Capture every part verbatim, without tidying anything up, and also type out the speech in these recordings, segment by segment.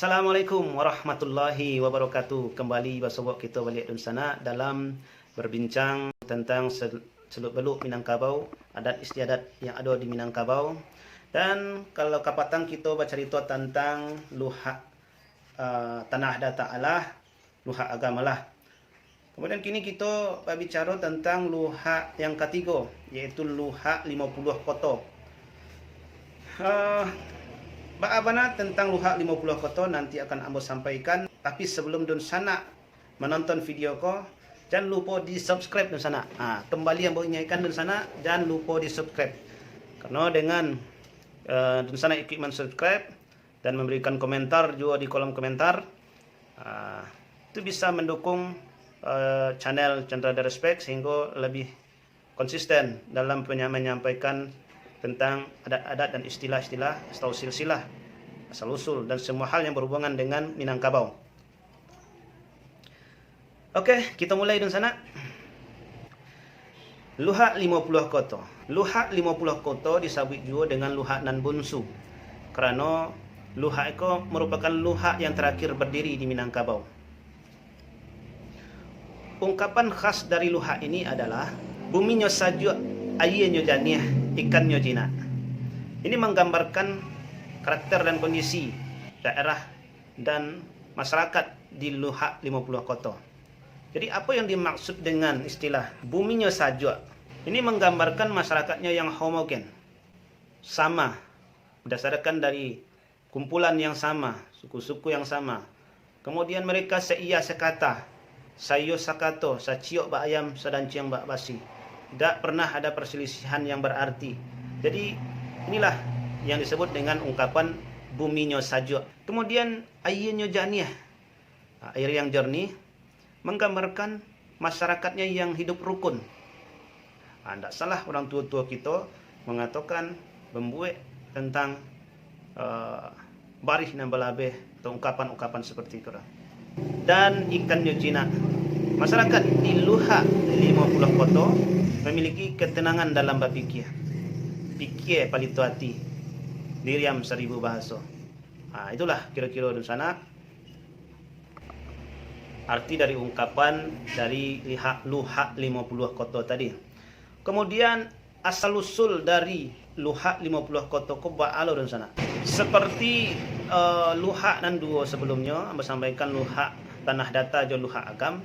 Assalamualaikum warahmatullahi wabarakatuh. Kembali basobok kito baliak dunsanak dalam berbincang tentang sel-, seluk-beluk Minangkabau, adat istiadat yang ado di Minangkabau. Dan kalau kapatang kito bacarito tantang luhak, eh, tanah data alah, luhak agam alah. Kemudian kini kito babicaro tantang luhak yang katigo, yaitu luhak limo puluah koto. Eh, baa bana tantang luhak limo puluah koto nanti akan ambo sampaikan, tapi sebelum dunsanak manonton video ko, jan lupo di-subscribe dunsanak. Ha, kembali ambo ingatkan dunsanak, jan lupo di-subscribe. Karena dengan, eh, dunsanak ikut men-subscribe dan memberikan komentar juo di kolom komentar, ah, itu bisa mendukung, eh, channel Chandra The Respect sehingga lebih konsisten dalam penya-, menyampaikan tentang adat-adat dan istilah-istilah atau silsilah asal-usul dan semua hal yang berhubungan dengan Minangkabau. Oke, kito mulai dunsanak. Luhak limo puluah koto. Luhak limo puluah koto disabuik juo dengan luhak nan bunsu, karano luhak iko marupakan luhak yang tarakhir badiri di Minangkabau. Ungkapan khas dari luhak ini adalah, "Buminyo sajuak, aienyo janiah, ikannyo jinak." Ini manggambarkan karakter dan kondisi daerah dan masyarakat di luhak limo puluah koto. Jadi, apo yang dimaksud dengan istilah buminyo sajuak? Ini manggambarkan masyarakatnyo yang homogen, sama, berdasarkan dari kumpulan yang sama, suku-suku yang sama. Kemudian mereka saiya sakata, saiyo sakato, saciok bak ayam, sadanciang bak basi. Dak pernah ada perselisihan yang berarti. Jadi, inilah yang disebut dengan ungkapan buminyo sajuak. Kemudian, aienyo janiah. Air yang jernih manggambarkan masyarakatnyo yang hidup rukun. Ah, ndak salah urang tuo-tuo kito mangatokan, mambuek tantang, eh, barih nan balabeh atau ungkapan-ungkapan seperti itu lah. Dan ikannyo jinak. Masyarakat di luhak limo puluah koto mamiliki katanangan dalam bapikia. Pikia palito ati, diriam saribu bahaso. Ah, itulah kiro-kiro dunsanak arti dari ungkapan dari lihak, luhak limo puluah koto tadi. Kemudian, asal-usul dari luhak limo puluah koto ko baa lo dunsanak. Seperti, eh, luhak nan duo sebelumnyo, ambo sampaikan luhak tanah data jo luhak agam,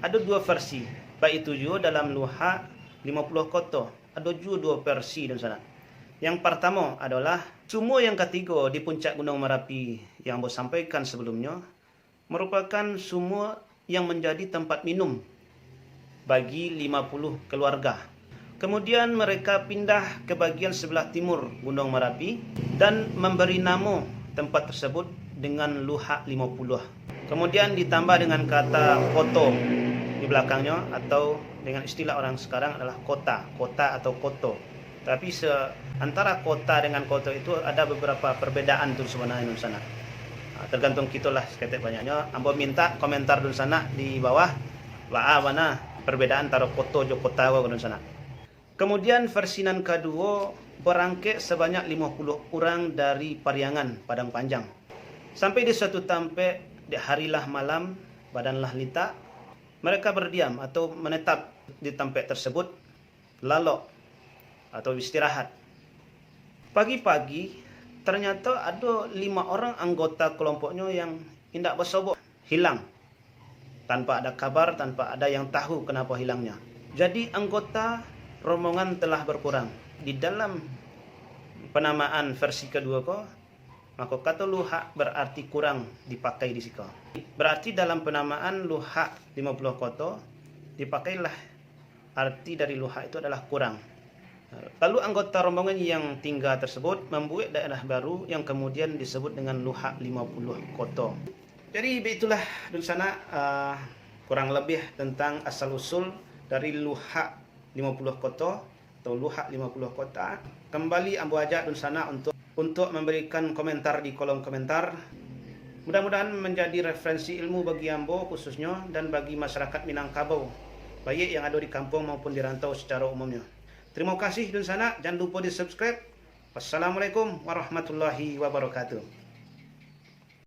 ado duo versi. Baitu juo dalam luhak limo puluah koto, ado juo duo versi dunsanak. Yang partamo adolah sumua yang katigo di puncak Gunuang Marapi yang ambo sampaikan sebelumnyo, marupakan sumua yang manjadi tampat minum bagi lima puluh kaluarga. Kemudian mereka pindah ka bagian sabalah timur Gunuang Marapi dan mambari namo tampat tersebut dengan Luhak Limo Puluah. Kemudian ditambah dengan kata koto di balakangnyo, atau dengan istilah urang sakarang adalah kota, kota atau koto. Tapi se-, antara kota dengan koto itu ada beberapa perbedaan tu sabananyo, dunsanak. Ha, tergantung kito lah saketek banyaknyo. Ambo minta komentar dunsanak di bawah, baa bana perbedaan antaro koto jo kota ko, dunsanak. Kemudian versi nan kaduo, barangkek sabanyak limo puluah urang dari Pariangan, Padang Panjang. Sampai di suatu tampek, di hari lah malam, badan lah litak, mereka berdiam atau menetap di tampek tersebut, lalok atau istirahat. Pagi-pagi, ternyata ado lima orang anggota kelompoknyo yang indak basobok, hilang. Tanpa ada kabar, tanpa ada yang tahu kenapa hilangnya. Jadi, anggota rombongan telah berkurang. Di dalam penamaan versi kaduo ko, mako, kato luhak berarti kurang dipakai di siko. Berarti dalam penamaan Luhak Limo Puluah Koto, dipakailah arti dari luhak itu adalah kurang. Lalu anggota rombongan yang tinggal tersebut mambuek daerah baru yang kemudian disebut dengan Luhak Limo Puluah Koto. Jadi, baitulah, dunsanak, ah, kurang lebih tentang asal-usul dari Luhak Limo Puluah Koto atau Luhak Limo Puluah Kota. Kembali ambo ajak dunsanak untuk, untuk memberikan komentar di kolom komentar. Mudah-mudahan menjadi referensi ilmu bagi ambo khususnyo dan bagi masyarakat Minangkabau, baik yang ado di kampuang maupun di rantau secara umumnyo. Terima kasih, dunsanak. Jan lupo di-subscribe. Wassalamualaikum warahmatullahi wabarakatuh.